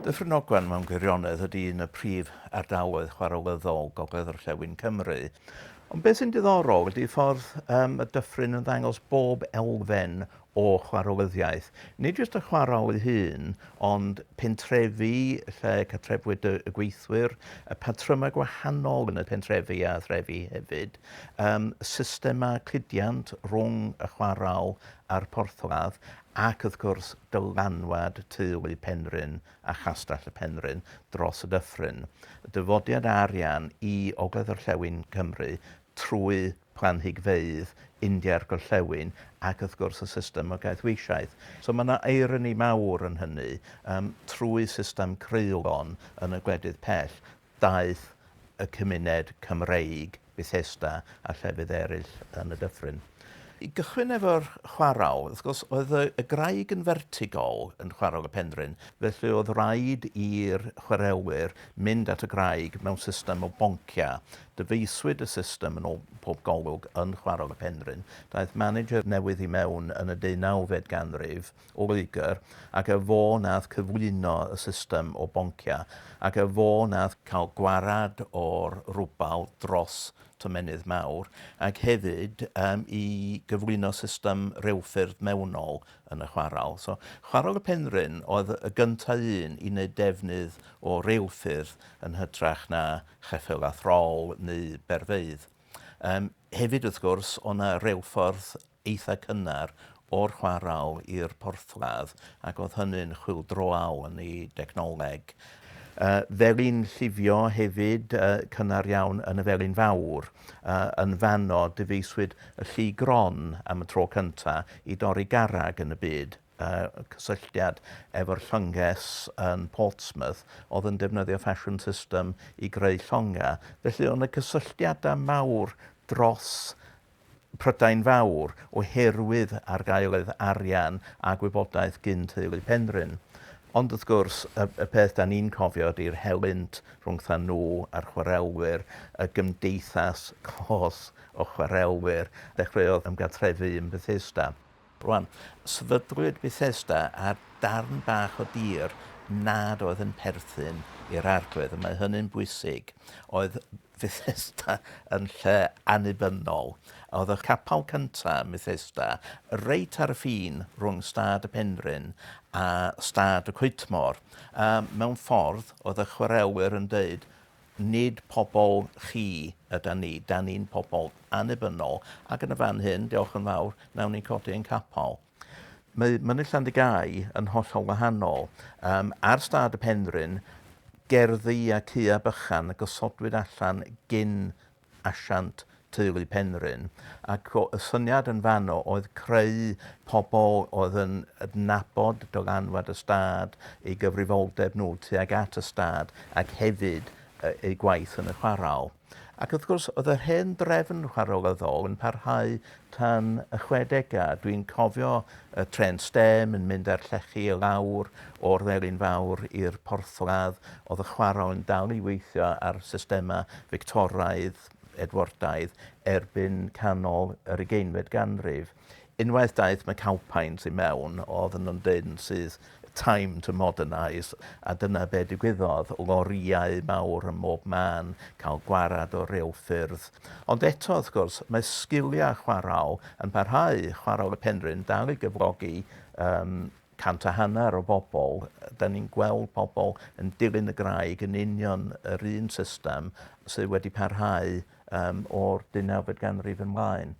Dyffryn Ogwen mewn gwirionedd ydy un o prif ardaloedd chwarelyddol Gogledd-orllewin Cymru. Ond beth sy'n diddorol ydy ffordd um, y dyffryn yn ddangos bob elfen o chwarelyddiaeth. Nid jyst y chwarel ei hun, ond pentrefi lle cartrefwyd y, y gweithwyr, y patrymau gwahanol yn y pentrefi a threfi hefyd, um, systemau cludiant rhwng y chwarel a'r porthladd, ac wrth gwrs dylanwad teulu Penrhyn a Chastell y Penrhyn dros y dyffryn. Dyfodiad arian i ogledd-orllewin Cymru trwy planhigfeydd India'r Gorllewin ac wrth gwrs y system o gaethweisiaeth. So mae yna eironi mawr yn hynny, um, trwy system creulon yn y gwledydd pell, daeth y cymuned Cymreig, Bethesda a llefydd eraill yn y dyffryn. I gychwyn efo'r chwarel, wrth gwrs, oedd y, y graig yn fertigol yn chwarel y Penrhyn, felly oedd rhaid i'r chwarelwyr mynd at y graig mewn system o bonciau. Dyfeiswyd y system yn ôl pob golwg yn chwarel y Penrhyn. Daeth manager newydd i mewn yn y deunawfed ganrif, o Loegr, ac y fo nath cyflwyno y system o boncia, ac y fo nath cael gwarad o'r rwbal dros tomennydd mawr, ac hefyd um, i gyflwyno system rheilffyrdd mewnol yn y chwarel. So, chwarel y Penrhyn oedd y gyntaf un i wneud defnydd o reilffyrdd yn hytrach na cheffyl a throl neu berfeydd. Um, hefyd, wrth gwrs, o'na reilffordd eitha cynnar o'r chwarel i'r porthladd ac oedd hynny'n chwyldroawl yn ei dechnoleg. Uh, felin llifio hefyd uh, cynnar iawn yn y Felin Fawr. Uh, yn fanno dyfeiswyd y llu gron am y tro cyntaf i dorri garreg yn y byd. Uh, cysylltiad efo'r llynges yn Portsmouth oedd yn defnyddio fashion system i greu llongau. Felly oedd yna cysylltiadau mawr dros Prydain Fawr oherwydd argaeledd arian a gwybodaeth gyn teulu Penrhyn. Ond wrth gwrs, y, y peth da ni'n cofio ydy'r helynt rhwngtha nhw a'r chwarelwyr, y gymdeithas clos o chwarelwyr dechreuodd ymgartrefu yn Bethesda. Rwan, sefydlwyd Bethesda ar darn bach o dir nad oedd yn perthyn i'r arglwydd, a mae hynny'n bwysig. Oedd Bethesda yn lle annibynnol. Oedd y capel cyntaf ym Methesda reit ar y ffin rhwng stad y Penrhyn a stad y Coetmor. A mewn ffordd, oedd y chwarelwyr yn deud, nid pobl chi ydan ni, dan ni'n pobl annibynnol, ac yn y fan hyn, diolch yn fawr, nawn ni codi ein capel. Mae Mynydd Llandygai yn hollol wahanol. Um, ar stad y Penrhyn, gerddi a cua bychan y gosodwyd allan gyn asiant teulu Penrhyn, ac y syniad yn fanno oedd creu pobl oedd yn adnabod dylanwad y stad, eu gyfrifoldeb nhw tuag at y stad, ac hefyd eu gwaith yn y chwarel. Ac wrth gwrs, oedd yr hen drefn chwarelyddol yn parhau tan y chwedegau. Dwi'n cofio y trên stêm yn mynd â'r llechi i lawr o'r Felin Fawr i'r porthladd. Oedd y chwarel yn dal i weithio ar systemau Fictoraidd, Edwardaidd, erbyn canol yr ugeinfed ganrif. Unwaith daeth McAlpines i mewn, oedden nhw'n deud yn syth, time to modernise, a dyna be digwyddodd, lorïau mawr ym mhob man, cael gwarad o reilffyrdd. Ond eto, wrth gwrs, mae sgiliau chwarael yn parhau, chwarael y Penrhyn dal i gyflogi um, 150 o bobl. Da ni'n gweld pobl yn dilyn y graig yn union yr un system sydd wedi parhau um, o'r 19fed ganrif ymlaen.